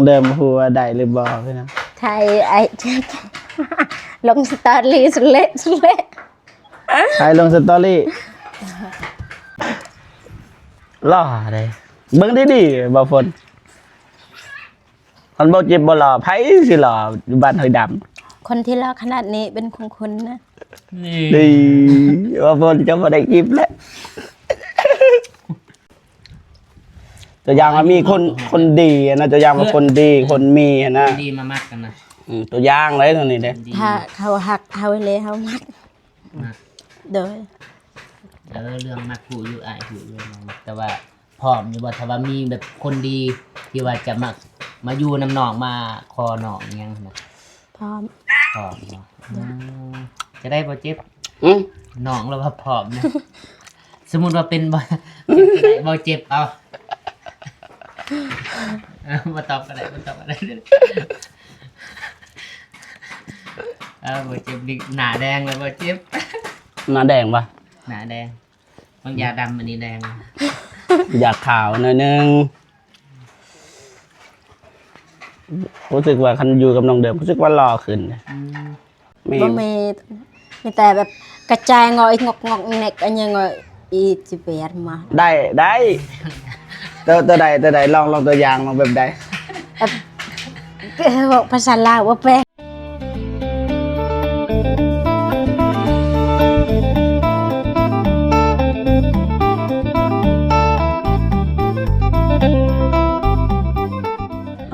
ເລີ່ມຮູ້ວ່າໄດ້ຫຼືບໍ່ພີ່ນ້ອງ? ຖ່າຍໄອ້ ລົງສະຕໍຣີສຸເລະສຸເລະ ຖ່າຍລົງສະຕໍຣີ ຫຼໍ່ເດ້. ເບິ່ງດີໆ ບ່າວຝົນ ຄັນບໍ່ເຈັບບໍ່ຫຼໍ່ ໃຜຊິຫຼໍ່ຢູ່ບ້ານຫ້ວຍດຳ? ຄົນທີ່ຫຼໍ່ຂະໜາດນີ້ເປັນຂອງຄຸນນະ. ນີ້ ນີ້ ບ່າວຝົນຈະບໍ່ໄດ້ຄລິບແລ້ວ. ຕົວຢ່າງວ່າມີຄົນ ຄົນດີນະ ຕົວຢ່າງວ່າຄົນດີ ຄົນມີນະ ຄົນດີມາມັກກັນນະ. ອືມ ຕົວຢ່າງເລີຍຕົວນີ້ເດ້. ຖ້າເຂົາຮັກເຮົາແລ້ວເຮົາມັກ ມັກ ໂດຍ ເອີ ເລື່ອງມັກຮູ້ຢູ່ ອ້າຍຮູ້ຢູ່ ແຕ່ວ່າພ້ອມຢູ່ບໍ່ ຖ້າວ່າມີແບບຄົນດີທີ່ວ່າຈະມາ ມາຢູ່ນຳນ້ອງ ມາຂໍນ້ອງອີ່ຫຍັງນະ? ພ້ອມ ພ້ອມເນາະ. ອືມ ຈະໄດ້ບໍ່ເຈັບ? ອືມ ນ້ອງລາວວ່າພ້ອມນະ. ສົມມຸດວ່າເປັນບໍ່ ເປັນບໍ່ເຈັບ ເອົາ ເອີ ບໍ່ຕອບກໍໄດ້ ບໍ່ຕອບກໍໄດ້. ເອີ ບໍ່ເຈັບນີ້ ໜ້າແດງແລ້ວບໍ່ເຈັບ. ໜ້າແດງບໍ່? ໜ້າແດງ. ບາງຢາດຳ ອັນນີ້ແດງ ຢາກຂາວໜ້ອຍໜຶ່ງ. ຮູ້ສຶກວ່າຄັນຢູ່ກັບນ້ອງເດີມ ຮູ້ສຶກວ່າຫຼໍ່ຂຶ້ນ. ອືມ ມີ ບໍ່ມີ ມີແຕ່ແບບກະຈາຍງໍອີກງອກໆແງກອັນຫຍັງງໍອີຊິແປດມາ. ໄດ້ ໄດ້ ໂຕ ໂຕໃດ ໂຕໃດ ລອງ ລອງຕົວຢ່າງ ລອງແບບໃດ? ແບບ ເວົ້າພາສາລາວບໍ່ແປນ.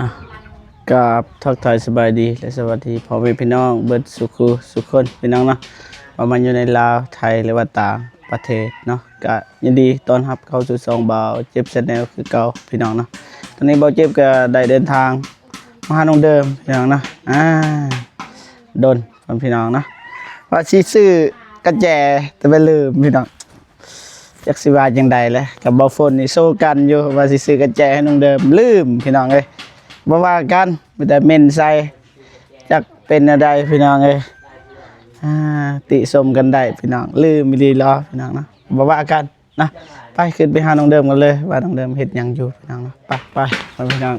ອ່ະ ກາບທັກທາຍສະບາຍດີ ແລະ ສະຫວັດດີພໍ່ແມ່ພີ່ນ້ອງເບິດສູ່ຄູ່ສູ່ຄົນພີ່ນ້ອງເນາະ ວ່າມາຢູ່ໃນລາວ ໄທ ຫຼືວ່າຕ່າງປະເທດເນາະ. ກະຍິນດີຕ້ອນຮັບເຂົ້າສູ່ຊ່ອງບ່າວເຈັບ Channel ຄືເກົ່າພີ່ນ້ອງເນາະ. ຕອນນີ້ບ່າວເຈັບກະໄດ້ເດີນທາງມາຫານ້ອງເດີມພີ່ນ້ອງເນາະ. ອ່າ ດົນ ພີ່ນ້ອງເນາະ ວ່າຊິຊື້ກະແຈ ແຕ່ໄປລືມພີ່ນ້ອງ. ຈັກຊິວ່າຈັ່ງໃດແຫຼະ ກັບບ່າວຝົນນີ້ໂຊກັນຢູ່ ວ່າຊິຊື້ກະແຈໃຫ້ນ້ອງເດີມ ລືມພີ່ນ້ອງເອີຍ. ບໍ່ວ່າກັນ ມີແຕ່ເມັນໃສ່ ຈັກເປັນແນວໃດພີ່ນ້ອງເອີຍ. ອ່າ ຕິຊົມກັນໄດ້ພີ່ນ້ອງ ລືມອີ່ຫຼີຫຼໍພີ່ນ້ອງເນາະ. ບໍ່ວ່າກັນນະ ໄປ ຂຶ້ນໄປຫານ້ອງເດີມກັນເລີຍ ວ່ານ້ອງເດີມເຮັດຫຍັງຢູ່ພີ່ນ້ອງເນາະ. ໄປ ໄປ ໄປພີ່ນ້ອງ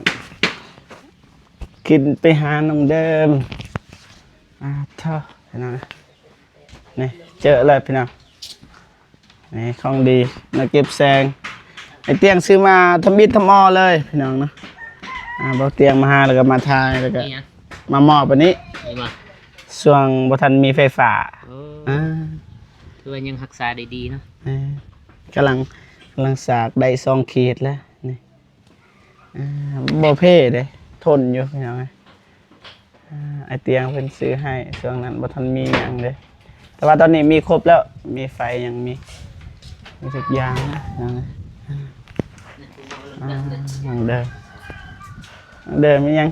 ຂຶ້ນໄປຫານ້ອງເດີມ. ອ່າ ເຖາະພີ່ນ້ອງ ນີ້ ເຈີແລ້ວພີ່ນ້ອງ. ນີ້ຂອງດີນະ ເກັບແສງ ໄອ້ຕຽງຊື້ມາທຳອິດທຳອໍເລີຍພີ່ນ້ອງເນາະ. ອ່າ ບໍ່ຕຽງມາຫາ ແລ້ວກໍມາຖ່າຍ ແລ້ວກໍ ອີຫຍັງ ມາມອບອັນນີ້ ນີ້ມາ ຊ່ວງບໍ່ທັນມີໄຟຟ້າ. ໂອ້ ອ່າ ຖືວ່າຍັງຮັກສາໄດ້ດີເນາະ. ເອີ ກຳລັງ ກຳລັງສາກໄດ້ສອງຂີດແລ້ວນີ້. ອ່າ ບໍ່ເພເດ້ ທົນຢູ່ພີ່ນ້ອງເອີຍ. ອ່າ ອ້າຍຕຽງເພິ່ນຊື້ໃຫ້ ຊ່ວງນັ້ນບໍ່ທັນມີຫຍັງເດ້ ແຕ່ວ່າຕອນນີ້ມີຄົບແລ້ວ ມີໄຟຫຍັງ ມີ ມີທຸກຢ່າງນະພີ່ນ້ອງເອີຍ. ອ່າ ນ້ອງເດີມ ນ້ອງເດີມມີຫຍັງ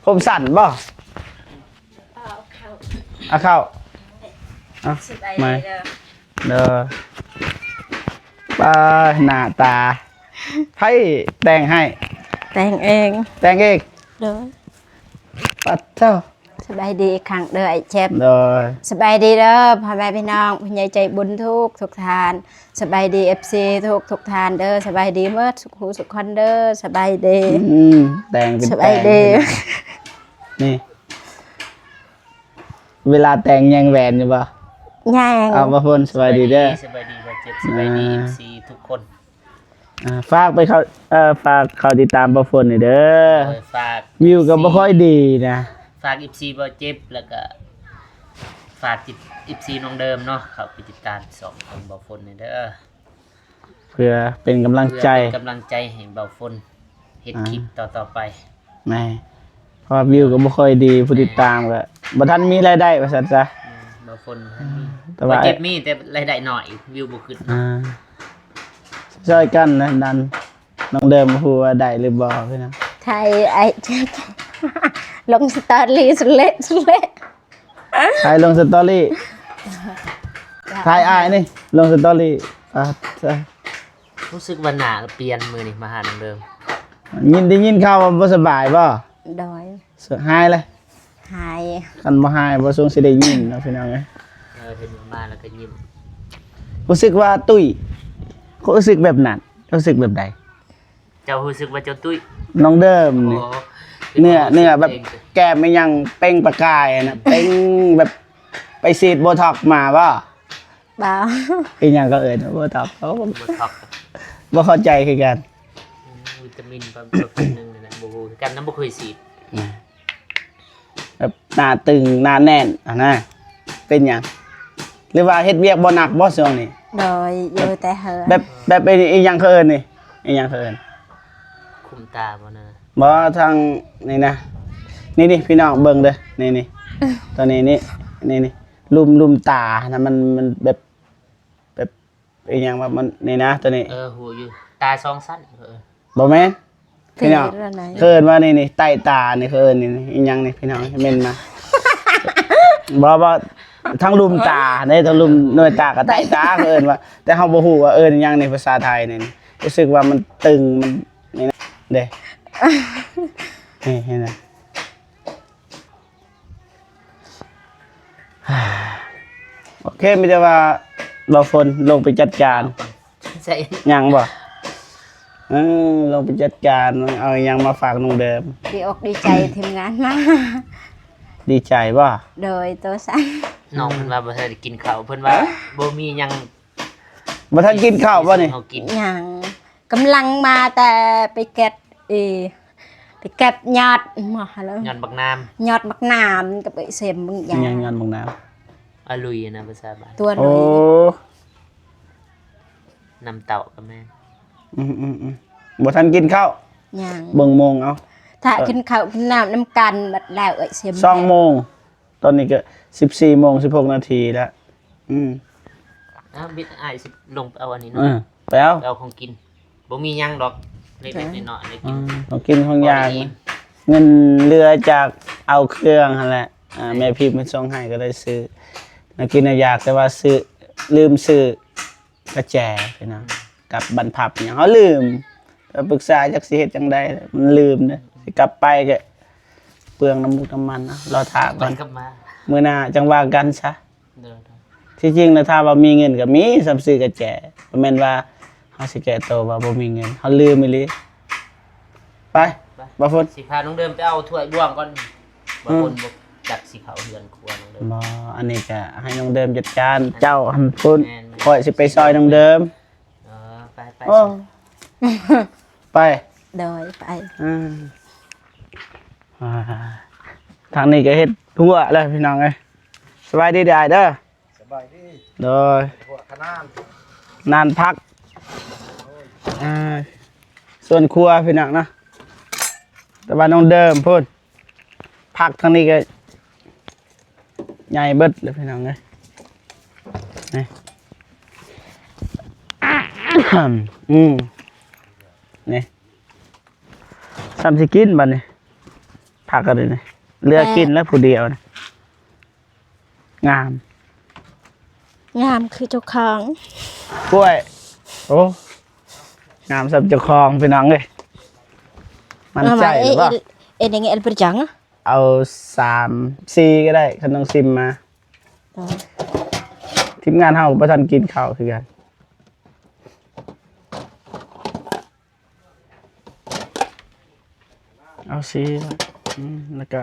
ຜົມສັ້ນບໍ່? ເອົາເຂົ້າ ເອົາເຂົ້າ ເອົາ ສະບາຍດີເດີ ເດີ ປ້າ ໜ້າຕາ ໃຜແຕ່ງໃຫ້? ແຕ່ງເອງ ແຕ່ງເອງ ໂດຍ ປັດເຈົ້າ ສະບາຍດີອີກຄັ້ງເດີອ້າຍແຈັບ ໂດຍ ສະບາຍດີເດີພໍ່ແມ່ພີ່ນ້ອງ ຜູ້ໃຫຍ່ໃຈບຸນທຸກ ທຸກທ່ານ ສະບາຍດີເອັຟຊີທຸກ ທຸກທ່ານເດີ ສະບາຍດີໝົດ ສຸກຜູ້ສຸກຄົນເດີ ສະບາຍດີ. ອືມ ແຕ່ງເປັນ ສະບາຍດີ ແຕ່ງເປັນ ນີ້ ເວລາແຕ່ງແຍ່ງແຫວນຢູ່ບໍ່? ແຍ່ງ. ເອົາ ບ່າວຝົນ ສະບາຍດີເດີ ສະບາຍດີ ສະບາຍດີ ບ່າວເຈັບ ສະບາຍດີ ອ່າ ເອັຟຊີທຸກຄົນ. ອ່າ ຝາກໄປເຂົ້າ ເອີ ຝາກເຂົ້າຕິດຕາມບ່າວຝົນນີ້ເດີ ໂດຍ ຝາກ ວິວກໍບໍ່ຄ່ອຍດີນະ ຝາກເອັຟຊີບ່າວເຈັບ ແລ້ວກໍຝາກເອັຟຊີນ້ອງເດີມເນາະ ເຂົ້າໄປຕິດຕາມຊ່ອງຂອງບ່າວຝົນນີ້ເດີ. ເພື່ອເປັນກຳລັງໃຈ ເພື່ອເປັນກຳລັງໃຈໃຫ້ບ່າວຝົນເຮັດ ອ່າ ຄລິບຕໍ່ໆໄປ ແມ່ນ ເພາະວ່າວິວກໍບໍ່ຄ່ອຍດີ ຜູ້ຕິດຕາມກໍບໍ່ທັນມີລາຍໄດ້ວ່າຊັ້ນຊະ ແມ່ນ ບ່າວຝົນບໍ່ທັນມີ ແຕ່ວ່າ ບ່າວເຈັບມີແຕ່ລາຍໄດ້ໜ້ອຍ ວິວບໍ່ຂຶ້ນ ອ່າ ຊ່ອຍກັນນະ ດັນນ້ອງເດີມ ບໍ່ຮູ້ວ່າໄດ້ຫຼືບໍ່ພີ່ນ້ອງ ຖ່າຍອ້າຍ ລົງສະຕໍຣີສຸເລະສຸເລະ. ຖ່າຍລົງສະຕໍຣີ ຖ່າຍອ້າຍນີ້ລົງສະຕໍຣີ ອ່າ ຮູ້ສຶກວ່າໜ້າປ່ຽນມື້ນີ້ມາຫານ້ອງເດີມ. ຍິນ ໄດ້ຍິນຂ່າວວ່າບໍ່ສະບາຍບໍ່? ໂດຍ ຫາຍແລ້ວ? ຫາຍ ຄັນບໍ່ຫາຍບໍ່ຊົງຊິໄດ້ຍິນເນາະ ພີ່ນ້ອງເອີຍ. ເອີ ເຫັນມາແລ້ວກໍຍິ້ມ ຮູ້ສຶກວ່າຕຸ້ຍ ຮູ້ສຶກແບບນັ້ນ ຮູ້ສຶກແບບໃດ? ເຈົ້າຮູ້ສຶກວ່າເຈົ້າຕຸ້ຍ? ນ້ອງເດີມນີ້ ໂອ້ ເນື້ອ ເນື້ອແບບແກ້ມອີ່ຫຍັງເປັ່ງປະກາຍຫັ້ນນະ ເປັ່ງແບບໄປສີດໂບທັອກມາບໍ່? ບໍ່ ອີ່ຫຍັງເຂົາເອີ້ນໂບທັອກ ໂອ້ ໂບທັອກ ບໍ່ເຂົ້າໃຈຄືກັນ. ອືມ ວິຕາມິນປະເພດໜຶ່ງນີ້ແຫຼະ ບໍ່ຮູ້ຄືກັນນຳ ບໍ່ເຄີຍສີດ. ແບບໜ້າຕຶງໜ້າແໜ້ນຫັ້ນນະ ເປັນຫຍັງ? ຫຼືວ່າເຮັດວຽກບໍ່ໜັກບໍ່ຊ່ວງນີ້? ໂດຍ ຢູ່ແຕ່ເຮືອນ. ແບບ ແບບອີ່ຫຍັງເຂົາເອີ້ນນີ້? ອີ່ຫຍັງເຂົາເອີ້ນ? ຄຸມຕາບໍ່ນະ? ບໍ່ ທາງນີ້ນະ ນີ້ໆ ພີ່ນ້ອງເບິ່ງເດີ ນີ້ໆ ໂຕນີ້ນີ້ ນີ້ໆ ລຸ່ມ ລຸ່ມຕານະ ມັນ ມັນແບບ ແບບ ອີ່ຫຍັງວ່າມັນນີ້ນະ ໂຕນີ້ ເອີ ຮູ້ຢູ່ ຕາສອງຊັ້ນ ເອີ ບໍ່ແມ່ນ ພີ່ນ້ອງ ເອີ້ນວ່ານີ້ນີ້ ໃຕ້ຕານີ້ ເຂົາເອີ້ນນີ້ ອີ່ຫຍັງນີ້ ພີ່ນ້ອງ ເມັນມາ ບໍ່ ບໍ່ ທັງລຸ່ມຕາເດ້ ທັງລຸ່ມໜ່ວຍຕາກັບໃຕ້ຕາ ເຂົາເອີ້ນວ່າ ແຕ່ເຮົາບໍ່ຮູ້ວ່າເອີ້ນຫຍັງໃນພາສາໄທນີ້ ຮູ້ສຶກວ່າມັນຕຶງ ມັນນີ້ນະ ເດ້ ນີ້ ເຫັນນະ. ໂອເຄ ມີແຕ່ວ່າບ່າວຝົນລົງໄປຈັດການ ໃສ່ ຍັງບໍ່? ເອີ ລົງໄປຈັດການ ເອົາຫຍັງມາຝາກນ້ອງເດີມ? ດີອົກດີໃຈທີມງານມາ. ດີໃຈບໍ່? ໂດຍ ໂຕສັນ ນ້ອງເພິ່ນວ່າບໍ່ທັນໄດ້ກິນເຂົ້າ ເພິ່ນວ່າບໍ່ມີຫຍັງ ບໍ່ທັນກິນເຂົ້າບໍ່ນີ້? ຍັງ ກຳລັງມາແຕ່ໄປເກັບ ເອີ ໄປເກັບຍອດໝໍ ຍອດບັກນາມ ຍອດບັກນາມກັບໄອ້ເຊັມບາງຢ່າງ ຍອດບັກນາມ ອາລຸຍນະ ພາສາບ້ານ ຕົວລຸຍ ໂອ້ ນ້ຳເຕົ້າກໍແມ່ນ ອືມໆໆ ບໍ່ທັນກິນເຂົ້າ ຍັງ ເບິ່ງໂມງເອົາ ຖ້າກິນເຂົ້າກິນນ້ຳນຳກັນບັດແລ້ວ ເອີຍ ເຊັມ ສອງໂມງ ຕອນນີ້ກໍສິບສີ່ໂມງສິບຫົກນາທີແລ້ວ ອືມ ອ້າວ ບິດ ອ້າຍຊິລົງໄປເອົາອັນນີ້ເນາະ ເອີ ໄປເອົາ ໄປເອົາຂອງກິນ ບໍ່ມີຫຍັງດອກ ເລັກໆນ້ອຍໆ ໄດ້ກິນ ຂອງກິນຂອງຢາກ ເງິນເຫຼືອຈາກເອົາເຄື່ອງຫັ້ນແຫຼະ ອ່າ ແມ່ພິມເພິ່ນສົ່ງໃຫ້ກໍໄດ້ຊື້ແນວກິນແນວຢາກ ແຕ່ວ່າຊື້ ລືມຊື້ ກະແຈພີ່ນ້ອງ ກັບບັນພັບຫຍັງ ເຮົາລືມ ປຶກສາຈັກຊິເຮັດຈັ່ງໃດ ມັນລືມເດ້ ຊິກັບໄປກະເປືອງນ້ຳມູກນ້ຳມັນ ເອົາ ລໍຖ້າກ່ອນ ມື້ໜ້າຈັ່ງວ່າກັນຊະ ໂດຍໆ ທີ່ຈິງນະ ຖ້າວ່າມີເງິນກະມີ ສ່ຳຊື້ກະແຈ ບໍ່ແມ່ນວ່າເຮົາຊິແກ້ໂຕວ່າບໍ່ມີເງິນ ເຮົາລືມອີ່ຫຼີ ໄປ ໄປ ບ່າວຝົນ ຊິພານ້ອງເດີມໄປເອົາຖ້ວຍບ່ວງກ່ອນ ບ່າວຝົນ ອືມ ບໍ່ຈັກຊິເຂົ້າເຮືອນຄົວນ້ອງເດີມ ບໍ່ ອັນນີ້ກະໃຫ້ນ້ອງເດີມຈັດການ ເຈົ້າຫັ້ນພຸ້ນ ຂ້ອຍຊິໄປຊ່ອຍນ້ອງເດີມ ເອີ ໄປ ໄປ ໂອ້ ໄປ ໂດຍ ໄປ ອືມ ອ່າ ທາງນີ້ກໍເຮັດຮົ້ວແລ້ວພີ່ນ້ອງເອີຍ ສະບາຍດີເດີອ້າຍເດີ ສະບາຍດີ ໂດຍ ຮົ້ວຂະໜານ ນານຜັກ ໂດຍ ອ່າ ສວນຄົວພີ່ນ້ອງເນາະ ແຕ່ວ່ານ້ອງເດີມພຸ້ນ ຜັກທາງນີ້ກໍ ໃຫຍ່ເບິດເລີຍພີ່ນ້ອງເອີຍ ນີ້ ອືມ ນີ້ ສ່ຳຊິກິນບັດນີ້ ຜັກອັນນີ້ ເຫຼືອກິນແລ້ວຜູ້ດຽວນີ້ ງາມ ງາມຄືເຈົ້າຂອງ ກ້ວຍ ໂອ້ ງາມສ່ຳເຈົ້າຂອງພີ່ນ້ອງເອີຍ ໝັ້ນໃຈບໍ່? ເອັດຫຍັງ ເອັດປະຈັງ ເອົາສາມສີ່ກໍໄດ້ ຄັນນ້ອງຊິມມາ ໂດຍ ທີມງານເຮົາບໍ່ທັນກິນເຂົ້າຄືກັນ ເອົາສີ່ ອືມ ແລ້ວກໍ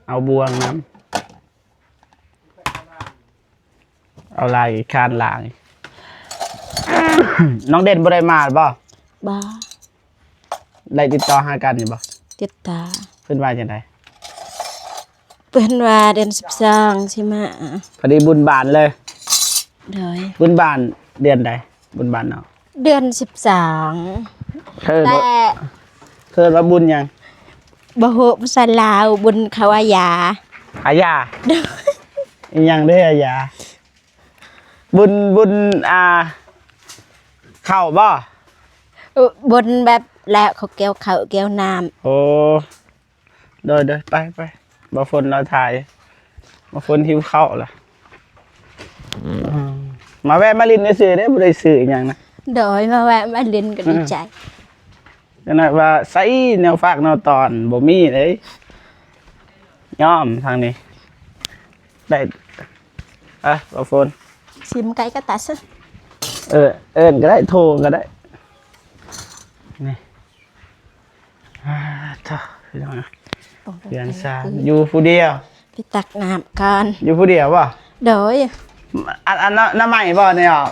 ເອົາບ່ວງນຳ ເອົາຫຼາຍຄານຫຼາຍ ນ້ອງເດັ່ນບໍ່ໄດ້ມາບໍ່? ບໍ່ ໄດ້ຕິດຕໍ່ຫາກັນຢູ່ບໍ່? ຕິດຕໍ່ ເພິ່ນວ່າຈັ່ງໃດ? ເພິ່ນວ່າເດືອນສິບສອງຊິມາ ພໍດີບຸນບານເລີຍ ໂດຍ ບຸນບານເດືອນໃດ? ບຸນບານເນາະ ເດືອນສິບສອງ ເອີ້ນວ່າ ແຕ່ ເອີ້ນວ່າບຸນຫຍັງ? ບໍ່ຮູ້ພາສາລາວ ບຸນເຂົາວ່າຢາ ອາຢາ ໂດຍ ອີ່ຫຍັງເດ້ອາຢາ? ບຸນ ບຸນ ອ່າ ເຂົ້າບໍ່? ເອີ ບຸນແບບແລ້ວເຂົາກ່ຽວເຂົ້າກ່ຽວນ້ຳ ໂອ້ ໂດຍໆ ໄປໆ ບ່າວຝົນລາວຖ່າຍ ບ່າວຝົນຫິວເຂົ້າລະ ອືມ ມາແວະມາຫຼິ້ນຊື່ໆເດ້ ບໍ່ໄດ້ຊື້ອີ່ຫຍັງນະ ໂດຍ ມາແວະມາຫຼິ້ນກໍດີໃຈ ອືມ ຈັ່ງນັ້ນວ່າໃສ່ແນວຝາກແນວຕ້ອນບໍ່ມີເດ້ ຍອມທາງນີ້ ໄດ້ ອ່ະ ບ່າວຝົນ ຊິມໄກ່ກະຕັດຊະ ເອີ ເອີ້ນກໍໄດ້ ໂທກໍໄດ້ ນີ້ ອ່າ ໂທ້ ພີ່ ເຮືອນຊານ ຢູ່ຜູ້ດຽວ ໄປຕັກນ້ຳກ່ອນ ຢູ່ຜູ້ດຽວບໍ່? ໂດຍ ອັນ ອັນ ນ້ຳໃໝ່ບໍ່ນີ້ອອກ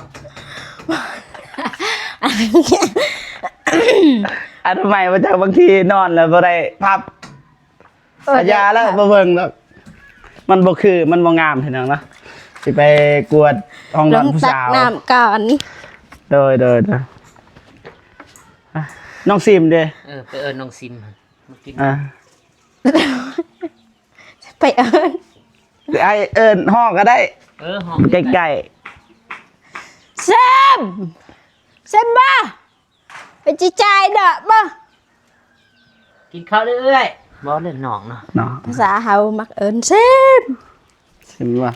ອັນໃໝ່ບໍ່ຈັກ ບາງທີນອນແລ້ວບໍ່ໄດ້ພັບ ເອີ ອາ ຢ່າແລ້ວ ບໍ່ເບິ່ງດອກ ມັນບໍ່ຄື ມັນບໍ່ງາມ ພີ່ນ້ອງເນາະ ຊິໄປກວດຫ້ອງນອນຜູ້ສາວ ລອງຕັກນ້ຳກ່ອນ ໂດຍ ໂດຍ ໂດຍ ນ້ອງຊິມເດ້ ເອີ ໄປເອີ້ນນ້ອງຊິມ ມາກິນ ອ່າ ໄປເອີ້ນ ຊິອ້າຍເອີ້ນ ຮ້ອງກໍໄດ້ ເອີ ຮ້ອງໃກ້ໆ ຊິມ ຊິມບໍ່ ເປັນຊິຈ່າຍດອກບໍ່ ກິນເຂົ້າເລື້ອຍໆ ບໍ່ເລີຍນ້ອງເນາະ ເນາະ ພາສາເຮົາມັກເອີ້ນຊິມ ຊິມວ່າ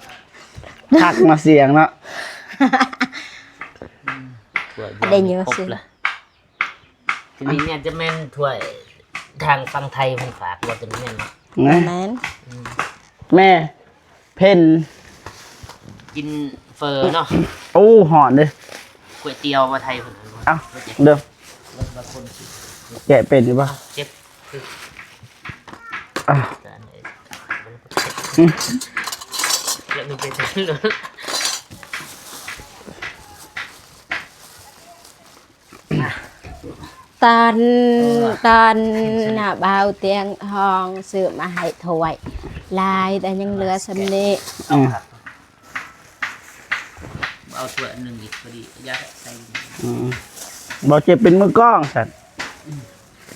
ຄັກເນາະ ສຽງເນາະ ອືມ ໄດ້ຍິນສຽງ ທີນີ້ແມ່ນຈະແມ່ນຖ້ວຍທາງຝັ່ງໄທເພິ່ນຝາກບໍ່ ຈະແມ່ນເນາະ ແມ່ນ ອືມ ແມ່ ເພັນ ກິນເຝີເນາະ ໂອ້ ຮ້ອນເດ້ ກ໋ວຍຕຽວວ່າໄທເພິ່ນ ເອົ້າ ເດີ ແກະເປັນຢູ່ບໍ່? ເຈັບ ອ່ະ ອືມ ແລ້ວມັນເປັນ ຕອນ ຕອນນ້າບ່າວຕຽງທອງຊື້ມາໃຫ້ຖ້ວຍຫຼາຍ ແຕ່ຍັງເຫຼືອສ່ຳນີ້ ອືມ ເອົາຖ້ວຍອັນໜຶ່ງອີກ ພໍດີ ຢາກໃສ່ ອືມ ບໍ່ເຈັບເປັນມືກ້ອງຊັ້ນ ອືມ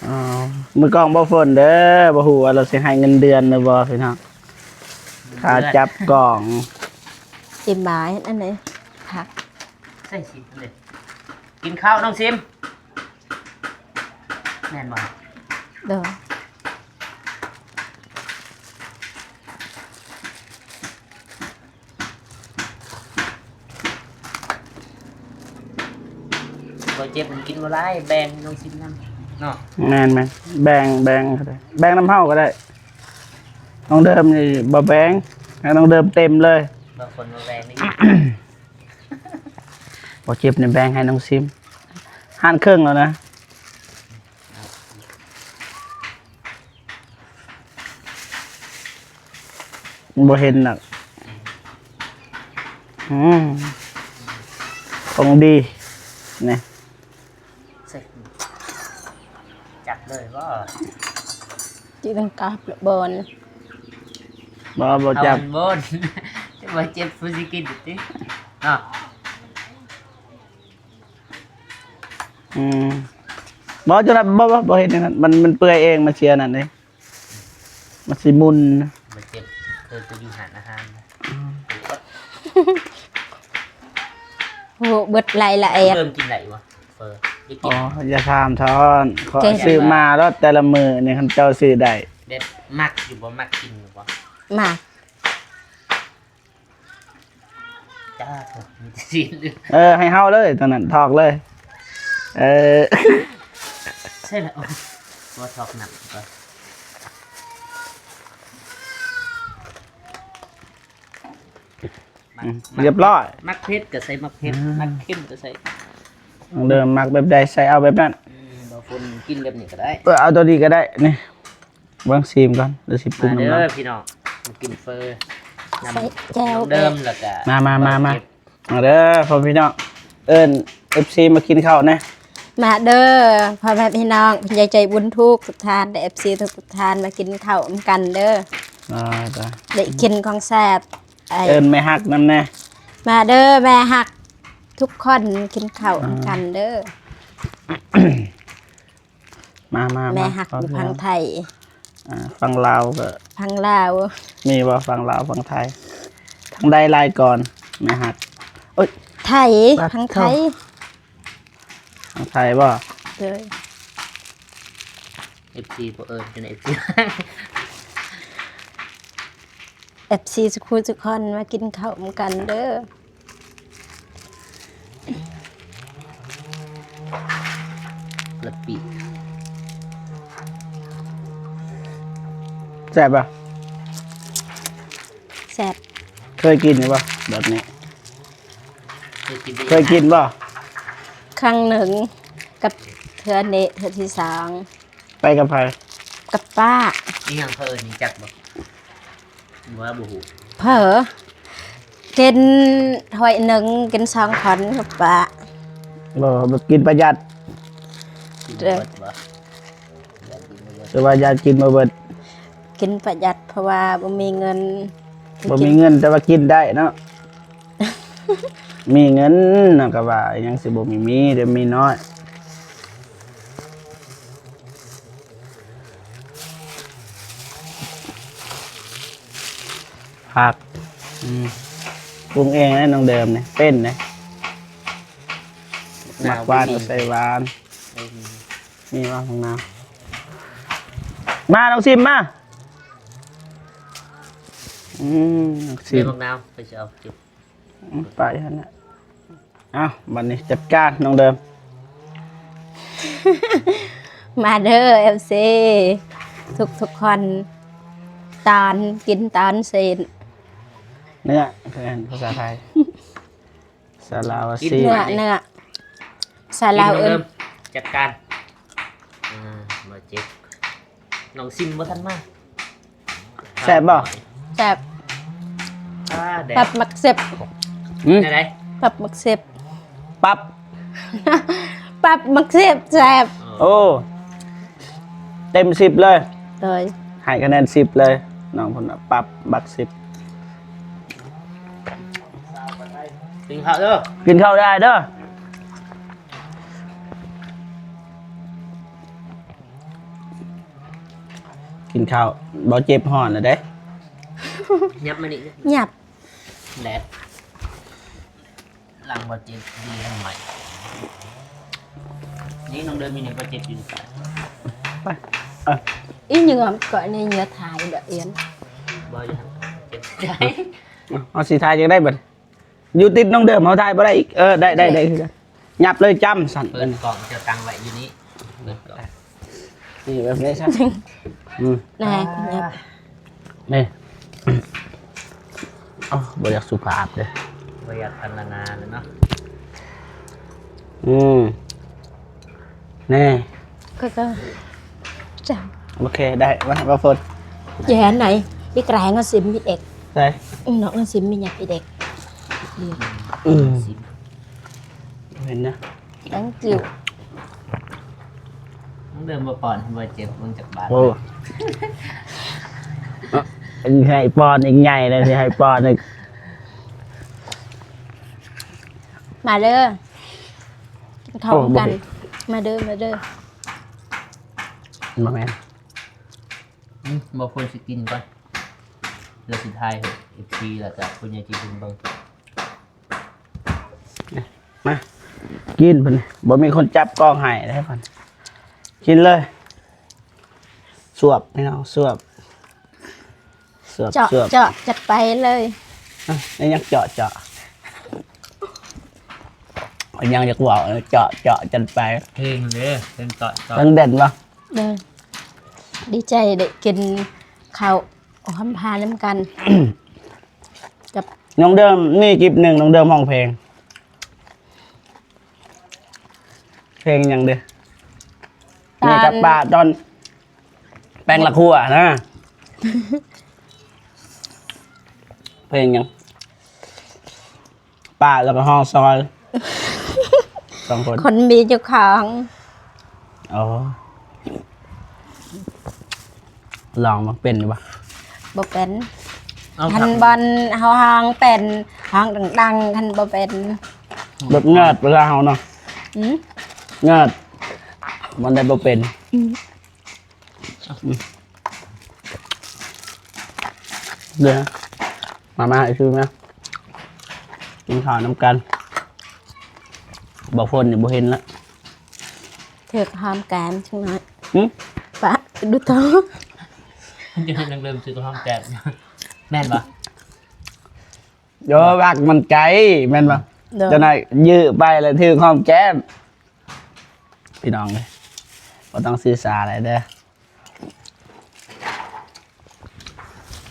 ອໍ ມືກ້ອງບໍ່ຝົນເດີ ບໍ່ຮູ້ວ່າລາວຊິໃຫ້ເງິນເດືອນຫຼືບໍ່ ພີ່ນ້ອງ ຄ່າຈັບກ້ອງ ເຕັມບາຍ ອັນນີ້ຜັກ ໃສ່ຊິເລີຍ ກິນເຂົ້ານ້ອງຊິມ ແມ່ນບໍ່? ໂດຍ ບໍ່ເຈັບມັນກິນບໍ່ຫຼາຍ ແບ່ງນ້ອງຊິມນຳເນາະ ແມ່ນໆ ແບ່ງ ແບ່ງກໍໄດ້ ແບ່ງນຳເຮົາກໍໄດ້ ນ້ອງເດີມນີ້ບໍ່ແບ່ງ ໃຫ້ນ້ອງເດີມເຕັມເລີຍ ບາງຄົນບໍ່ແບ່ງນີ້ ບໍ່ເຈັບນີ້ແບ່ງໃຫ້ນ້ອງຊິມ ຫານເຄິ່ງແລ້ວນະ. ບໍ່ເຫັນດອກ ອືມ ຂອງດີນີ້ ຈັບເລີຍບໍ່? ຕີລັງກາບລະບອນ ບໍ່ ບໍ່ຈັບ ເອົາມັນບົນ ຈະບໍ່ເຈັບຜູ້ຊິກິນຕິ ເນາະ. ອືມ ບໍ່ ຈັ່ງນັ້ນ ບໍ່ ບໍ່ ບໍ່ເຮັດຈັ່ງນັ້ນ ມັນ ມັນເປື່ອຍເອງ ມັນຊິອັນນັ້ນເດ້ ມັນຊິໝຸ່ນ ມັນເຈັບ ຄື ຄືຢູ່ຮ້ານອາຫານ ອືມ ໂອ້ ເບິດລາຍລະອຽດ ເລີ່ມກິນໄດ້ບໍ່? ເຟີ ຢາກກິນ ອໍ ຢ່າຖາມທ່ອນ ເຂົາຊື້ມາໂລດແຕ່ລະມື້ນີ້ ຄັນເຈົ້າຊື້ໄດ້ ແບບມັກຢູ່ບໍ່? ມັກກິນຢູ່ບໍ່? ມັກ. ຈ້າ ມີແຕ່ຊີ້ນ ເອີ ໃຫ້ເຮົາເລີຍ ຕອນນັ້ນຖອກເລີຍ ເອີ ໃຊ່ລະ ໂອ້ ບໍ່ຖອກໜັກກ່ອນ ອືມ ມັກ ຮຽບຮ້ອຍ ມັກເຜັດກໍໃສ່ໝາກເຜັດ ອືມ ມັກເຄັມກໍໃສ່ ນ້ອງເດີມມັກແບບໃດໃສ່ເອົາແບບນັ້ນ ອືມ ບາງຄົນກິນແບບນີ້ກໍໄດ້ ເອີ ເອົາໂຕນີ້ກໍໄດ້ນີ້. ເບິ່ງຊີມກ່ອນ ແລ້ວຊິປຸງນຳ ມາເດີພີ່ນ້ອງ ມາກິນເຝີນຳ ໃສ່ແຈ່ວ ນ້ອງເດີມ ແລ້ວກະ ມາ ມາ ມາ ມາ ມາເດີພໍ່ພີ່ນ້ອງ ເອີ້ນເອັຟຊີມາກິນເຂົ້າແດ່ ມາເດີພໍ່ແມ່ພີ່ນ້ອງ ຜູ້ໃຫຍ່ໃຈບຸນທຸກໆທ່ານ ແລະ ເອັຟຊີທຸກໆທ່ານ ມາກິນເຂົ້ານຳກັນເດີ ອ່າ ໄດ້ກິນຂອງແຊບ ເອີ້ນແມ່ຮັກນຳແດ່ ມາເດີແມ່ຮັກທຸກຄົນ ກິນເຂົ້ານຳກັນເດີ ອ່າ ມາ ມາ ແມ່ຮັກຢູ່ຝັ່ງໄທ ອ່າ ຝັ່ງລາວກໍ ຝັ່ງລາວ ມີບໍ່? ຝັ່ງລາວ ຝັ່ງໄທ ທາງໃດຫຼາຍກ່ອນ ແມ່ຮັກ ໂອ້ຍ ໄທ ຝັ່ງໄທ ຝັ່ງໄທບໍ່? ເອີ ເອັຟຊີບໍ່ເອີ້ນ ເປັນເອັຟຊີ ເອັຟຊີ ສຸກຄູ່ສຸກຄົນ ມາກິນເຂົ້ານຳກັນເດີ ລະປີ ແຊບບໍ່? ແຊບ ເຄີຍກິນຢູ່ບໍ່ແບບນີ້? ເຄີຍກິນບໍ່? ຄັ້ງໜຶ່ງ ກັບເທື່ອນີ້ ເທື່ອທີສອງ ໄປກັບໃຜ? ກັບປ້າ. ອີຫຍັງເພິ່ນນີ້ ຈັກບໍ່? ວ່າບໍ່ຮູ້. ເຜີ ກິນຖ້ວຍໜຶ່ງ ກິນສອງຄົນກັບປ້າ. ບໍ່ ແບບກິນປະຢັດ. ກິນບໍ່ເບິດບໍ່? ແຕ່ວ່າຢ້ານກິນບໍ່ເບິດ. ກິນປະຢັດ ເພາະວ່າບໍ່ມີເງິນ. ບໍ່ມີເງິນ ແຕ່ວ່າກິນໄດ້ເນາະ. ມີເງິນນະ ກະວ່າຫຍັງຊິບໍ່ມີ ມີແຕ່ມີນ້ອຍ. ຜັກ ອືມ ປຸງເອງເດ້ນ້ອງເດີມນີ້ ເປັນເດ້. ໝາກຫວານກະໃສ່ຫວານ. ເອີ ມີວ່າຂອງນາງ ມານ້ອງຊິມມາ. ອືມ ນ້ອງຊິມ ບັກນາວ ໄປຊິເອົາຈຸ. ອືມ ໄປຫັ້ນນະ. ເອົ້າ ບັດນີ້ຈັດການນ້ອງເດີມ. ມາເດີ ເອັຟຊີ ທຸກໆຄົນ ຕອນ ກິນຕອນຊີ້ນ ເນື້ອ ຄືອັນພາສາໄທ ສາລາວາຊີ ກິນເນື້ອ ເນື້ອ ສາລາວ ກິນນ້ອງເດີມ ເອີ້ນ ຈັດການ. ອ່າ ບໍ່ເຈັບ ນ້ອງຊິມບໍ່ທັນມາ. ແຊບບໍ່? ແຊບ. ອ່າ ແດດ ປັບໝາກເຊັບ. ຫືມ? ແນວໃດ? ປັບໝາກເຊັບ. ປັບ ປັບໝາກເຊັບແຊບ. ໂອ້ ເຕັມສິບເລີຍ. ໂດຍ ໃຫ້ຄະແນນສິບເລີຍ ນ້ອງເພິ່ນວ່າປັບບັກສິບ. ກິນເຂົ້າເດີ ກິນເຂົ້າໄດ້ເດີ. ກິນເຂົ້າ ບໍ່ເຈັບ ຮ້ອນແລ້ວເດ້. ຫຍັບມານີ້ ຫຍັບ ແດດ ຫຼັງບໍ່ເຈັບດີໃໝ່. ນີ້ນ້ອງເດີມີແນວບໍ່ເຈັບຢູ່. ໄປ ເອີ ອີເຫຍື້ອ ກໍນີ້ເຫຍື້ອຖ່າຍດອກ ອຽນ ບໍ່ຢູ່ຫັ້ນ ເຈັບໃຈ. ເຮົາຊິຖ່າຍຈັ່ງໃດບັດ? ຢູ່ຕິດນ້ອງເດີມ ເຮົາຖ່າຍບໍ່ໄດ້ອີກ. ເອີ ໄດ້ ໄດ້ ໄດ້ຄືກັນ. ຫຍັບເລີຍຈ້ຳຊັ້ນ. ເປີດກ້ອງ ເຈົ້າຕັ້ງໄວ້ຢູ່ນີ້ ເປີດກ້ອງ ນີ້ແບບນີ້ຊະ. ອືມ ນະ ຫຍັບ ນີ້. ເອົ້າ ບໍ່ຢາກສຸພາບເດ້ ບໍ່ຢາກພັນລະນາເນາະ. ອືມ ນີ້ ຂ້ອຍກໍຈຳ. ໂອເຄ ໄດ້ ມາ ມາໂຟນ ແຈນໄດ໋ ອີກແລງຊິມອີເດັກ. ໃສ່ ອືມ ນ້ອງຊິມມີຫຍັງອີເດັກ. ອືມ ເຫັນນະ thank you. ເລີ່ມບໍ່ປ້ອນ ບໍ່ເຈັບ ເບິ່ງຈັກບາດ. ໂອ້ ໃຫ້ປ້ອນອີກໃຫຍ່ເລີຍ ຊິໃຫ້ປ້ອນອີກ. ມາເດີ ກິນເຂົ້ານຳກັນ. ມາເດີ ມາເດີ. ບໍ່ແມ່ນ ອືມ ບໍ່ຄວນຊິກິນກ່ອນ ແລ້ວຊິຖ່າຍໃຫ້ເອັຟຊີ ແລ້ວກະຜູ້ໃຫຍ່ໃຈບຸນເບິ່ງ. ມາ ກິນເພິ່ນ ບໍ່ມີຄົນຈັບກ້ອງໃຫ້ເດ້ເພິ່ນ. ກິນເລີຍ ສວບ ພີ່ນ້ອງ ສວບ ສວບ ເຈາະ ສວບ ເຈາະ ຈັດໄປເລີຍ. ອະ ຍັງເຈາະ ເຈາະ ຍັງຢາກເວົ້າ ເຈາະ ເຈາະ ຈັດໄປ. ເພງເດ້ ເພງເຈາະ ເຈາະ ເພງເດັ່ນບໍ່? ເດີ ດີໃຈໄດ້ກິນເຂົ້າຫອມພານຳກັນ ກັບ ນ້ອງເດີມ ມີຄລິບໜຶ່ງ ນ້ອງເດີມຮ້ອງເພງ. ເພງຫຍັງເດ? ຕອນ ນີ້ກັບປ້າຕອນແປງລະຄົວນະ. ເພງຫຍັງ? ປ້າແລ້ວກໍຮອຊອຍ ສອງຄົນ ຄົນມີເຈົ້າຂອງ. ອໍ ລອງເບິ່ງ ເປັນຢູ່ບໍ່? ບໍ່ເປັນ. ເອົາ ຄັນບ່ອນເຮົາຮ້ອງເປັນ ຮ້ອງດັງໆ ຄັນບໍ່ເປັນ ແບບເງີດພາສາເຮົາເນາະ. ອື ເງີດ ມັນໄດ້ບໍ່ເປັນ. ອື ເດີ ມາ ມາ ໄອ້ຊື່ມາ ກິນເຂົ້ານຳກັນ. ບໍ່ພົ້ນນີ້ບໍ່ເຫັນລະ ຖືກຫອມແກ້ມຈັກໜ້ອຍ. ຫື ປະ ດູໂຕ ມັນຈະເຫັນນາງເລີ່ມຖືກຫອມແກ້ມ ແມ່ນບໍ່? ໂຍ ວັກມັນໄກ ແມ່ນບໍ່? ໂດຍ ຈະໜ້ອຍຢື້ໄປແລ້ວຖືກຫອມແກ້ມ. ພີ່ນ້ອງເອີຍ ບໍ່ຕ້ອງຊື່ສາຫຼາຍເດີ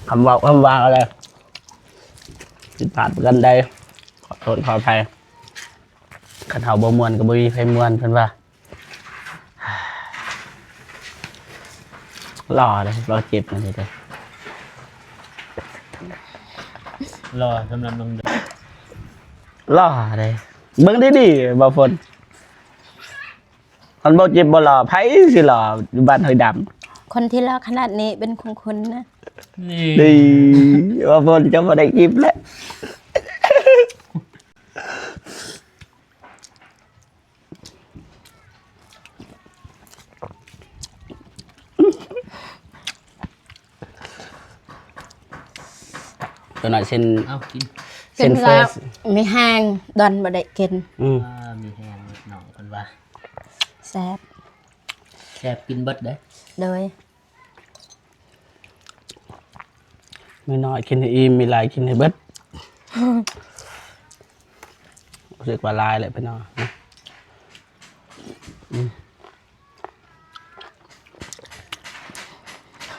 ຄຳເວົ້າຄຳວ່າກໍໄດ້ ຜິດພາດປະການໃດ ຂໍໂທດຂໍອະໄພ. ຄັນເຮົາບໍ່ມ່ວນກໍບໍ່ມີໃຜມ່ວນ ເພິ່ນວ່າ. ຫຼໍ່ເດ້ ບໍ່ເຈັບມັນເດ້ ຫຼໍ່ສຳລັບນ້ອງເດີ ຫຼໍ່ເດ້. ເບິ່ງດີໆ ບ່າວຝົນ ຄັນບໍ່ເຈັບບໍ່ຫຼໍ່ ໃຜຊິຫຼໍ່ຢູ່ບ້ານຫ້ວຍດຳ? ຄົນທີ່ຫຼໍ່ຂະໜາດນີ້ເປັນຂອງຄຸນນະ. ນີ້ ດີ ວ່າເພິ່ນຈະບໍ່ໄດ້ກິນແລ້ວ. ຕົວໜ້ອຍເຊັ່ນ ເອົາກິນ ເສັ້ນ ເສັ້ນແຟ ແລ້ວມີແຮງ ດອນບໍ່ໄດ້ກິນ. ອືມ ອ່າ ມີແຮງເນາະ ເພິ່ນວ່າ ແຊບ ແຊບ ກິນເບິດເດ້. ໂດຍ ມີນ້ອຍກິນໃຫ້ອີ່ມ ມີຫຼາຍກິນໃຫ້ເບິດ. ຮູ້ສຶກວ່າຫຼາຍແຫຼະພີ່ນ້ອງ. ອືມ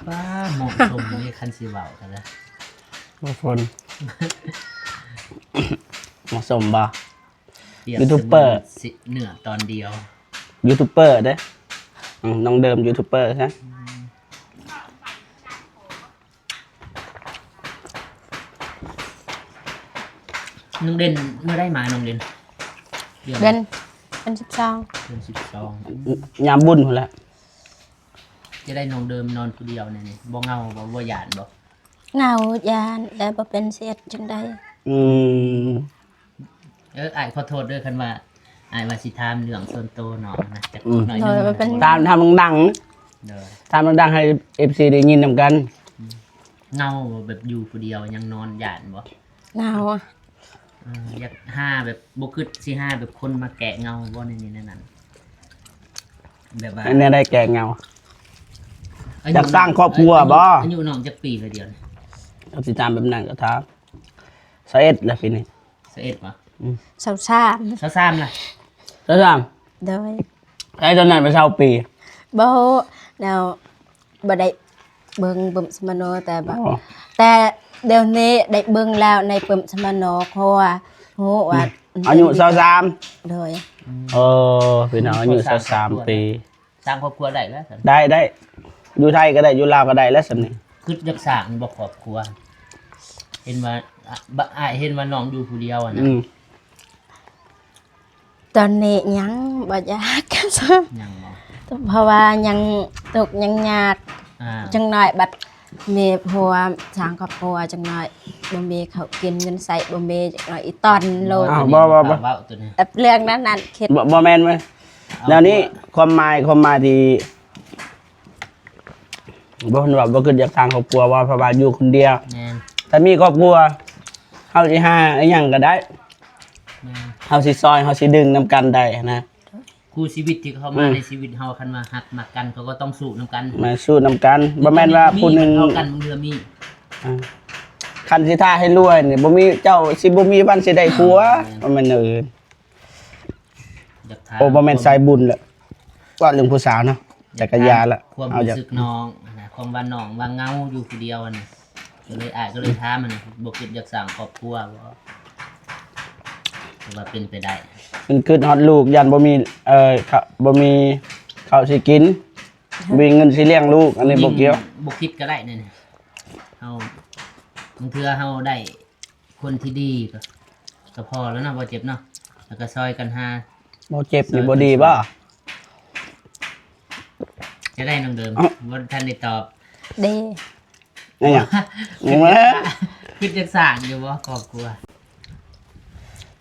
ປ້າ ເໝາະສົມນີ້ ຄັນຊິເວົ້າກັນລະ ບໍ່ຝົນ ເໝາະສົມບໍ່? ປຽບ ຢູທູບເບີ ສະເໝືອນຊິເນື້ອຕອນດຽວ ຢູທູບເບີເດ້. ອືມ ນ້ອງເດີມຢູທູບເບີຊະ. ນ້ອງເດັ່ນເມື່ອໃດມາ ນ້ອງເດັ່ນ? ເດືອນ ເດືອນ ເດືອນສິບສອງ ເດືອນສິບສອງ ຍາມບຸນພຸ້ນແຫຼະ. ຈະໄດ້ນ້ອງເດີມນອນຜູ້ດຽວແນວນີ້ ບໍ່ເຫງົາບໍ່? ບໍ່ຢ້ານບໍ່? ເຫງົາ ຢ້ານ ແຕ່ບໍ່ເປັນຊິເຮັດຈັ່ງໃດ. ອືມ ເອີ ອ້າຍຂໍໂທດເດີ ຄັນວ່າອ້າຍວ່າຊິຖາມເລື່ອງສ່ວນໂຕນ້ອງນະ ຈັກ ອືມ ໜ້ອຍໜຶ່ງ. ໂດຍ ບໍ່ເປັນ ຖາມ ຖາມດັງໆ ໂດຍ ຖາມດັງໆ ໃຫ້ເອັຟຊີໄດ້ຍິນນຳກັນ. ອືມ ເຫງົາບໍ່? ແບບຢູ່ຜູ້ດຽວຍັງນອນຢ້ານບໍ່? ເຫງົາ. ເອີ ຢາກຫາແບບ ບໍ່ຄິດຊິຫາແບບຄົນມາແກ້ເຫງົາບໍ່ ໃນນີ້ໃນນັ້ນ? ແບບວ່າ ອັນແນວໃດແກ້ເຫງົາ? ອາຍຸ ຢາກສ້າງຄອບຄົວບໍ່? ອາຍຸ ອາຍຸນ້ອງຈັກປີລະດຽວນີ້? ເຮົາຊິຖາມແບບນັ້ນກໍຖາມ. ຊາວເອັດລະປີນີ້. ຊາວເອັດບໍ່? ອືມ ຊາວສາມ ຊາວສາມລະ? ຊາວສາມ. ໂດຍ ໄອ້ຕອນນັ້ນເປັນຊາວປີ. ບໍ່ ແລ້ວບໍ່ໄດ້ເບິ່ງປຶ້ມສະມະໂນ ແຕ່ວ່າ ອໍ ແຕ່ດຽວນີ້ໄດ້ເບິ່ງແລ້ວໃນປຶ້ມສະມະໂນ ເພາະວ່າຮູ້ວ່າ ອືມ ອາຍຸຊາວສາມ. ໂດຍ ເອີ ພີ່ນ້ອງ ອາຍຸຊາວສາມປີ. ສ້າງຄອບຄົວໄດ້ແລ້ວຊັ້ນ. ໄດ້ ໄດ້ ຢູ່ໄທກໍໄດ້ ຢູ່ລາວກໍໄດ້ແລ້ວສ່ຳນີ້. ຄິດຢາກສ້າງບໍ່ຄອບຄົວ? ເຫັນວ່າ ອະ ບະ ອ້າຍເຫັນວ່ານ້ອງຢູ່ຜູ້ດຽວຫັ້ນນະ. ອືມ ຕອນນີ້ຍັງບໍ່ຢາກ. ຍັງບໍ່? ເພາະວ່າຍັງທຸກຍັງຍາກ. ອ່າ ຈັກໜ້ອຍບັດມີຜົວສ້າງຄອບຄົວ ຈັກໜ້ອຍບໍ່ມີເຂົ້າກິນ ເງິນໃຊ້ບໍ່ມີ ຈັກໜ້ອຍອີ່ຕອນໂລດ. ອ້າວ ບໍ່ ບໍ່ ບໍ່ ເວົ້າໂຕນີ້ ແຕ່ເລື່ອງນັ້ນນັ້ນຄິດ ບໍ່ ບໍ່ແມ່ນເວີຍ. ແນວນີ້ ຄວາມໝາຍ ຄວາມໝາຍທີ່ ບໍ່ ເພິ່ນວ່າບໍ່ຄິດຢາກສ້າງຄອບຄົວວ່າ ເພາະວ່າຢູ່ຄົນດຽວ. ແມ່ນ ຖ້າມີຄອບຄົວ ເຮົາຊິຫາອີ່ຫຍັງກໍໄດ້. ແມ່ນ ເຮົາຊິຊ່ອຍ ເຮົາຊິດຶງນຳກັນໄດ້ນະ. ຄູ່ຊີວິດທີ່ເຂົ້າມາ ອືມ ໃນຊີວິດເຮົາ ຄັນວ່າຮັກມັກກັນ ເຂົາກໍຕ້ອງສູ້ນຳກັນ. ແມ່ນ ສູ້ນຳກັນ ບໍ່ແມ່ນວ່າຜູ້ໜຶ່ງເທົ່າກັນ ບາງເທື່ອມີ ອ່າ ຄັນຊິຖ້າໃຫ້ລວຍນີ້ ບໍ່ມີ ເຈົ້າຊິບໍ່ມີວັນຊິໄດ້ຜົວ. ອ່າ ແມ່ນ ບໍ່ແມ່ນແນວອື່ນ. ຢາກຖາມ ໂອ້ ບໍ່ແມ່ນສາຍບຸນແຫຼະ ເວົ້າເລື່ອງຜູ້ສາວເນາະ ແຕ່ກະຢ່າລະ. ຄວາມ ເອົາ ຢາກ ຮູ້ສຶກນ້ອງນະ ຄວາມວ່ານ້ອງວ່າເຫງົາຢູ່ຜູ້ດຽວຫັ້ນນະ ກໍເລີຍ ອ້າຍກໍເລີຍຖາມຫັ້ນນະ ບໍ່ຄິດຢາກສ້າງຄອບຄົວບໍ່ ຫຼືວ່າເປັນໄປໄດ້? ມັນຄິດຮອດລູກ ຢ້ານບໍ່ມີ ເອີ ເຂົ້າ ບໍ່ມີເຂົ້າຊິກິນ ບໍ່ມີເງິນຊິລ້ຽງລູກ ອັນນີ້ບໍ່ກ່ຽວ. ບໍ່ຄິດກໍໄດ້ນີ້ ເຮົາ ບາງເທື່ອເຮົາໄດ້ ຄົນທີ່ດີກໍ ກໍພໍແລ້ວເນາະ ບໍ່ເຈັບເນາະ ແລ້ວກໍຊ່ອຍກັນຫາ. ບໍ່ເຈັບນີ້ບໍ່ດີບໍ່? ຈະໄດ້ນ້ອງເດີມ ເອົ້າ ບໍ່ທັນໄດ້ຕອບ. ດີ ອີຫຍັງ? ຄິດ ຄິດຈະສ້າງຢູ່ບໍ່ຄອບຄົວ?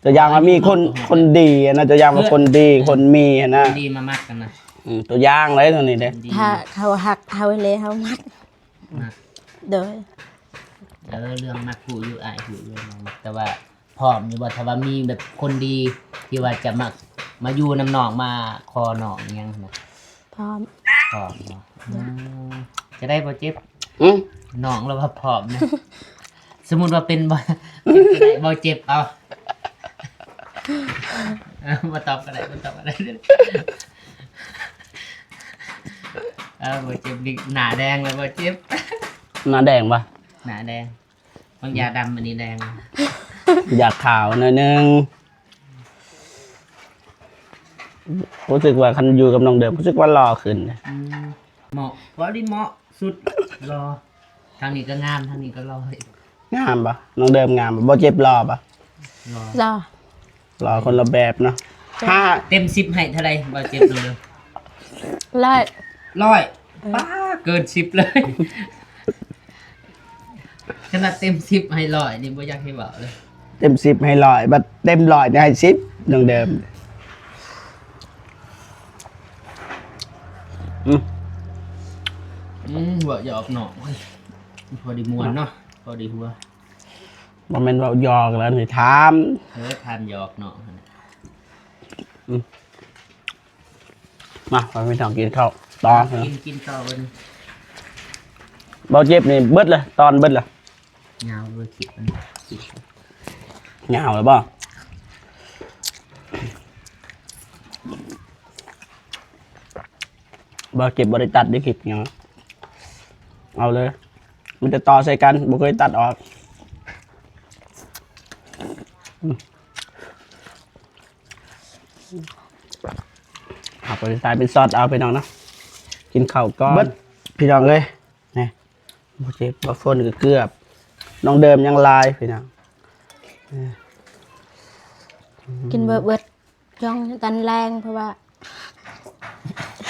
ຕົວຢ່າງວ່າມີຄົນ ຄົນດີນະ ຕົວຢ່າງວ່າຄົນດີ ເອີ ຄົນມີນະ ຄົນດີມາມັກກັນນະ. ອືມ ຕົວຢ່າງເລີຍຕົວນີ້ເດ້ ຄົນດີ ຖ້າເຂົາຮັກເຮົາແລ້ວ ເຮົາມັກ. ມັກ ໂດຍ ເອີ ເລື່ອງມັກຮູ້ຢູ່ ອ້າຍຮູ້ຢູ່ ແຕ່ວ່າພ້ອມຢູ່ບໍ່ ຖ້າວ່າມີແບບຄົນດີທີ່ວ່າຈະມາ ມາຢູ່ນຳນ້ອງ ມາຂໍນ້ອງອີ່ຫຍັງຫັ້ນນະ? ພ້ອມ ພ້ອມເນາະ. ອືມ ຈະໄດ້ບໍ່ເຈັບ? ອືມ ນ້ອງລາວວ່າພ້ອມນະ. ສົມມຸດວ່າເປັນບໍ່ ເປັນໄດ້ບໍ່ເຈັບ ເອົາ ເອີ ບໍ່ຕອບກໍໄດ້ ບໍ່ຕອບກໍໄດ້. ເອີ ບໍ່ເຈັບນີ້ ໜ້າແດງແລ້ວບໍ່ເຈັບ. ໜ້າແດງບໍ່? ໜ້າແດງ ວາງຢາດຳອັນນີ້ແດງ ຢາກຂາວໜ້ອຍໜຶ່ງ. ຮູ້ສຶກວ່າຄັນຢູ່ກັບນ້ອງເດີມ ຮູ້ສຶກວ່າຫຼໍ່ຂຶ້ນ. ອືມ ເໝາະ ພໍດີເໝາະ. ສຸດ ຫຼໍ່ ທາງນີ້ກໍງາມ ທາງນີ້ກໍຫຼໍ່. ງາມບໍ່? ນ້ອງເດີມງາມບໍ່? ບໍ່ເຈັບຫຼໍ່ບໍ່? ຫຼໍ່ ຫຼໍ່ ຫຼໍ່ຄົນລະແບບເນາະ. ເຕັມ ຫ້າ ເຕັມສິບໃຫ້ເທົ່າໃດ? ບໍ່ເຈັບ ນ້ອງເດີມ ຮ້ອຍ ຮ້ອຍ. ອືມ ປ້າ ເກີນສິບເລີຍ. ຂະໜາດເຕັມສິບໃຫ້ຮ້ອຍນີ້ບໍ່ຢາກໃຫ້ເວົ້າເລີຍ. ເຕັມສິບໃຫ້ຮ້ອຍ ບັດເຕັມຮ້ອຍນີ້ໃຫ້ສິບ ນ້ອງເດີມ. ອືມ ອືມ ເວົ້າຢອກນ້ອງ ພໍໄດ້ມ່ວນເນາະ ພໍໄດ້ຫົວ. ບໍ່ແມ່ນເວົ້າຢອກແລ້ວນີ້ ຖາມ ເອີ ຖາມຢອກນ້ອງຫັ້ນນະ. ອືມ ມາ ມາ ພີ່ນ້ອງກິນເຂົ້າຕໍ່ ກິນ ກິນຕໍ່ເບິ່ງ. ບໍ່ເຈັບນີ້ເບິດເລີຍ ຕອນເບິດເລີຍ. ຍາວເລີຍຄລິບມັນ ຍາວແລ້ວບໍ່? ບໍ່ເຈັບ ບໍ່ໄດ້ຕັດເດ້ຄລິບຫຍັງ ເອົາເລີຍ ມີແຕ່ຕໍ່ໃສ່ກັນ ບໍ່ເຄີຍຕັດອອກ. ອືມ ເອົາໄປໃສ່ເປັນຊອດເອົາ ພີ່ນ້ອງເນາະ. ກິນເຂົ້າກ່ອນ ເບິດ ພີ່ນ້ອງເອີຍ. ນີ້ ບໍ່ເຈັບ ບໍ່ຝົນກໍເກືອບ ນ້ອງເດີມຍັງຫຼາຍ ພີ່ນ້ອງ. ເອີ ກິນບໍ່ເບິດ ຈ້ອງຕອນແລງ ເພາະວ່າ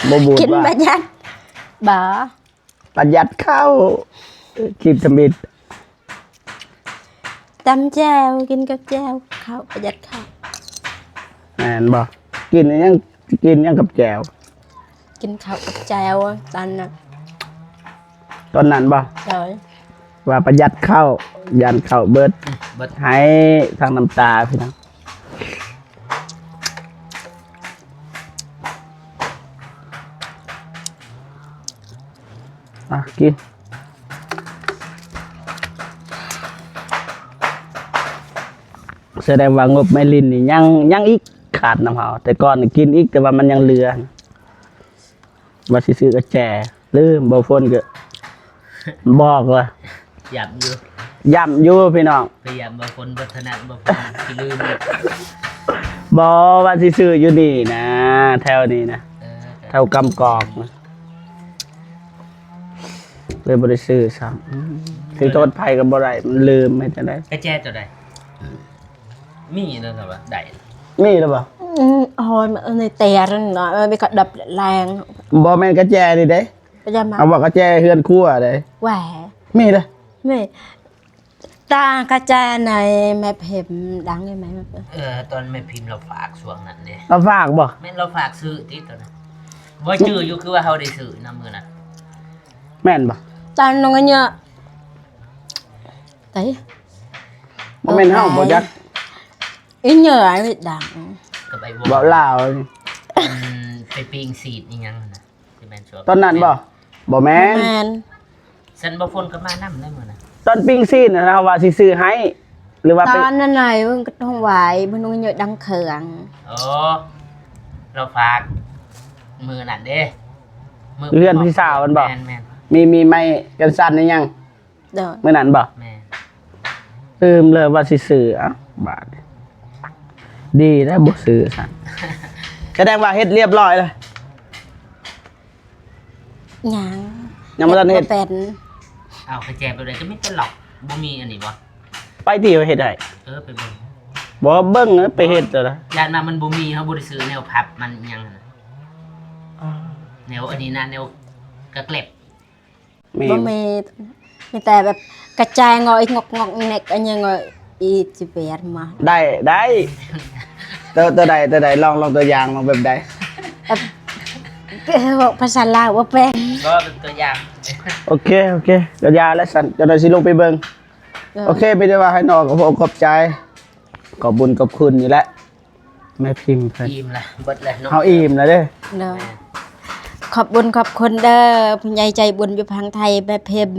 ບໍ່ບູດ ກິນ ວ່າ ປະຢັດ ບໍ່ ປະຢັດເຂົ້າ ເອີ ຄິດທຳອິດ ຕຳແຈ່ວ ກິນກັບແຈ່ວ ເຂົ້າ ປະຢັດເຂົ້າ. ແມ່ນບໍ່? ກິນຫຍັງ ກິນຫຍັງກັບແຈ່ວ? ກິນເຂົ້າກັບແຈ່ວຕອນນັ້ນ ຕອນນັ້ນບໍ່? ໂດຍ ວ່າປະຢັດເຂົ້າ ຢ້ານເຂົ້າເບິດ ເບິດ ໄຫ້ທັງນ້ຳຕາ ພີ່ນ້ອງ. ອ່ະ ກິນ ສະແດງວ່າງົບແມ່ລິນນີ້ຍັງ ຍັງອີກ ຂາດນຳເຮົາ ແຕ່ກ່ອນກິນອີກ ແຕ່ວ່າມັນຍັງເຫຼືອ. ວ່າຊິຊື້ກະແຈ ລືມ ບໍ່ຝົນກໍບອກວ່າ ຢ້ຳຢູ່ ຢ້ຳຢູ່ພີ່ນ້ອງ ໄປຢ້ຳບໍ່ຝົນ ບໍ່ຖະໜັດ ບໍ່ຝົນຊິລືມ. ບໍ່ ວ່າຊິຊື້ຢູ່ນີ້ນະ ແຖວນີ້ນະ ເອີ ແຖວກຳກອກນະ ເລີຍບໍ່ໄດ້ຊື້ຊ້ຳ. ອືມ ຊິໂທດໃຜກໍບໍ່ໄດ້ ມັນລືມ ເຮັດຈັ່ງໃດ? ກະແຈຕົວໃດ? ມີແລ້ວ ແຕ່ວ່າໄດ້ ມີແລ້ວບໍ່? ອືມ ໂອ້ຍ ມັນໃນເຕຍນັ້ນເນາະ ມັນມີກະດັບແລງ ບໍ່ແມ່ນກະແຈນີ້ເດ້ ກະແຈມາ ເອົາວ່າກະແຈເຮືອນຄົວເດ້ ແຫວ ມີເດ້ ມີ ຕາກະແຈໃນແມ່ພິມດັງຢູ່ແມ່. ເອີ ຕອນແມ່ພິມລາວຝາກຊ່ວງນັ້ນເດ້ ລາວຝາກບໍ່? ແມ່ນລາວຝາກຊື້ຕິຕອນນັ້ນ ບໍ່ຈື່ຢູ່ ຄືວ່າເຮົາໄດ້ຊື້ນຳມື້ນັ້ນ ແມ່ນບໍ່? ຕອນນ້ອງເຫຍື້ອ ໄຕ ບໍ່ແມ່ນເຮົາບໍ່ຈັກ ອີເຫຍື້ອໄອ້ດັງ ກໍໄປເວົ້າ ເວົ້າລາວ ອັນ ໄປປີ້ງຊີ້ນອີຫຍັງຫັ້ນນະ ຊິແມ່ນຊ່ວງ ຕອນນັ້ນບໍ່? ບໍ່ແມ່ນ ບໍ່ແມ່ນ ຊັ້ນບໍ່ຝົນກໍມານຳໄດ້ມື້ນັ້ນ ຕອນປີ້ງຊີ້ນນະ ເຮົາວ່າຊິຊື້ໃຫ້ ຫຼືວ່າໄປ ຕອນນັ້ນນະ ເບິ່ງກະທົງຫວາຍ ເບິ່ງນ້ອງເຫຍື້ອດັງເຄື່ອງ ອໍ ລາວຝາກມື້ນັ້ນເດ້ ມື້ ເຮືອນພີ່ສາວຫັ້ນບໍ່? ແມ່ນໆ ມີ ມີໄມ້ກັນສັ່ນອີຫຍັງ? ໂດຍ ມື້ນັ້ນບໍ່? ແມ່ນ ລືມເລີຍວ່າຊິຊື້ ເອົ້າ ບາດນີ້ ດີແລ້ວບໍ່ຊື້ຊັ້ນ ສະແດງວ່າເຮັດລຽບລ້ອຍແລ້ວ ຍັງ ຍັງບໍ່ທັນເຮັດ ເຮັດບໍ່ເປັນ ເອົາກະແຈແບບໃດ ກໍມີແຕ່ລັອກ ບໍ່ມີອັນນີ້ບໍ່? ໄປຕິ ເຮັດໃຫ້ ເອີ ໄປເບິ່ງ ບໍ່ເບິ່ງ ໄປເຮັດ ຢ້ານວ່າມັນບໍ່ມີ ເຮົາບໍ່ໄດ້ຊື້ແນວພັບມັນອີຫຍັງຫັ້ນນະ ແນວອັນນີ້ນະ ແນວກະແກລັບ ມີ ບໍ່ມີ ມີແຕ່ແບບກະແຈງໍອີງອກໆແນກ ອັນຫຍັງງໍອີຊິເປັນມາ ໄດ້ ໄດ້ ໂຕ ໂຕໃດ ໂຕໃດ ລອງ ລອງຕົວຢ່າງ ລອງແບບໃດ? ແບບ ເວົ້າພາສາລາວບໍ່ເປັນ ບໍ່ ເປັນຕົວຢ່າງ ໂອເຄ ໂອເຄ ກໍຢ່າແລ້ວຊັ້ນ ຈັກໜ່ອຍຊິລົງໄປເບິ່ງ ໂອເຄ ມີແຕ່ວ່າໃຫ້ນ້ອງຂອບອົກຂອບໃຈ ຂອບບຸນຂອບຄຸນນີ້ແຫຼະ ແມ່ພິມເພິ່ນ ອີ່ມລະ ເບິດແລ້ວເນາະ ເຮົາອີ່ມແລ້ວເດ້ ໂດຍ ແມ່ນ ຂອບບຸນຂອບຄຸນເດີ ຜູ້ໃຫຍ່ໃຈບຸນຢູ່ຝັ່ງໄທ ແມ່ພິມ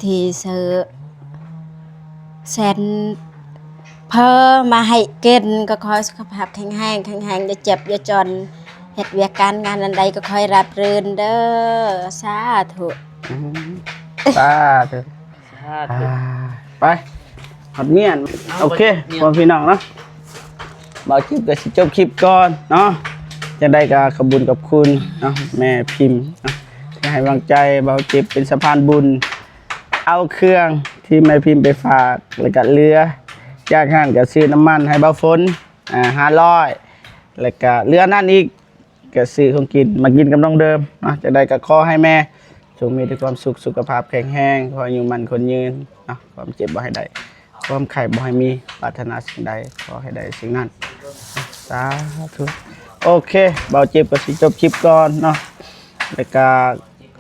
ທີ່ຊື້ແຊນເພີມາໃຫ້ກິນ ກໍຂໍໃຫ້ສຸຂະພາບແຂງແຮງ ແຂງແຮງ ຢ່າເຈັບຢ່າຈົນ ເຮັດວຽກການງານອັນໃດກໍຂໍໃຫ້ລາບລື່ນເດີ ສາທຸ ອືມ ສາທຸ. ອ່າ ໄປ ຮອດເມຍນ ເອົ້າ ໂອເຄ ພໍ່ແມ່ພີ່ນ້ອງເນາະ ບ່າວຈິບກໍຊິຈົບຄລິບກ່ອນເນາະ ຈັ່ງໃດກໍຂອບບຸນຂອບຄຸນເນາະ ແມ່ພິມເນາະ ໃຫ້ກຳລັງໃຈເບົາເຈັບເປັນສະພານບຸນ ເອົາເຄື່ອງທີ່ແມ່ພິມໄປຝາກ ແລ້ວກະເຫຼືອ ຈາກນັ້ນກະຊື້ນ້ຳມັນໃຫ້ເບົາຝົນ ອ່າ ຫ້າຮ້ອຍ ແລ້ວກະເຫຼືອນັ້ນອີກ ກະຊື້ຂອງກິນມາກິນກັບນ້ອງເດີມເນາະ. ຈັ່ງໃດກະຂໍໃຫ້ແມ່ຈົ່ງມີແຕ່ຄວາມສຸກ ສຸຂະພາບແຂງແຮງ ຂໍອາຍຸໝັ້ນຂວັນຍືນເນາະ ຄວາມເຈັບບໍ່ໃຫ້ໄດ້ ຄວາມໄຂ້ບໍ່ໃຫ້ມີ ປາດຖະໜາສິ່ງໃດຂໍໃຫ້ໄດ້ສິ່ງນັ້ນ ສາທຸ. ໂອເຄ ເບົາເຈັບກະຊິຈົບຄລິບກ່ອນເນາະ ແລ້ວກະ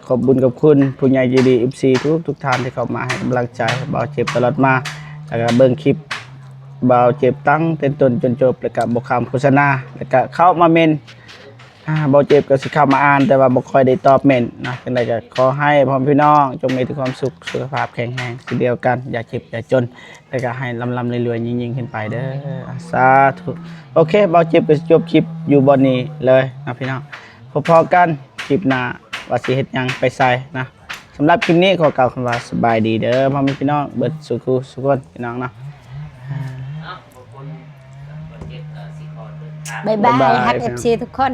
ຂອບບຸນຂອບຄຸນຜູ້ໃຫຍ່ໃຈດີ ເອັຟຊີ ທຸກໆທ່ານທີ່ເຂົ້າມາໃຫ້ກຳລັງໃຈເບົາເຈັບຕະຫຼອດມາ ແລ້ວກະເບິ່ງຄລິບເບົາເຈັບຕັ້ງແຕ່ຕົ້ນຈົນຈົບ ແລ້ວກະບໍ່ຂ້າມໂຄສະນາ ແລ້ວກະເຂົ້າມາເມັ້ນ ອ່າ ເບົາເຈັບກະຊິເຂົ້າມາອ່ານ ແຕ່ວ່າບໍ່ຄ່ອຍໄດ້ຕອບເມັ້ນເນາະ. ຈັ່ງໃດກະຂໍໃຫ້ພໍ່ແມ່ພີ່ນ້ອງຈົ່ງມີແຕ່ຄວາມສຸກ ສຸຂະພາບແຂງແຮງ ຄືດຽວກັນ ຢ່າເຈັບຢ່າຈົນ ແລ້ວກະໃຫ້ລ່ຳໆລວຍໆຍິ່ງໆຂຶ້ນໄປເດີ ສາທຸ. ໂອເຄ ເບົາເຈັບກະຊິຈົບຄລິບຢູ່ບ່ອນນີ້ເລີຍເນາະພີ່ນ້ອງ ພົບພໍ້ກັນຄລິບໜ້າ ວ່າຊິເຮັດຫຍັງໄປໃສນະ. ສຳລັບຄລິບນີ້ຂໍກ່າວຄຳວ່າສະບາຍດີເດີພໍ່ແມ່ພີ່ນ້ອງເບິດສູ່ຄູ່ສູ່ຄົນພີ່ນ້ອງເນາະ. ບາຍບາຍ ບາຍບາຍ ຮັກ ເອັຟຊີ ທຸກຄົນ.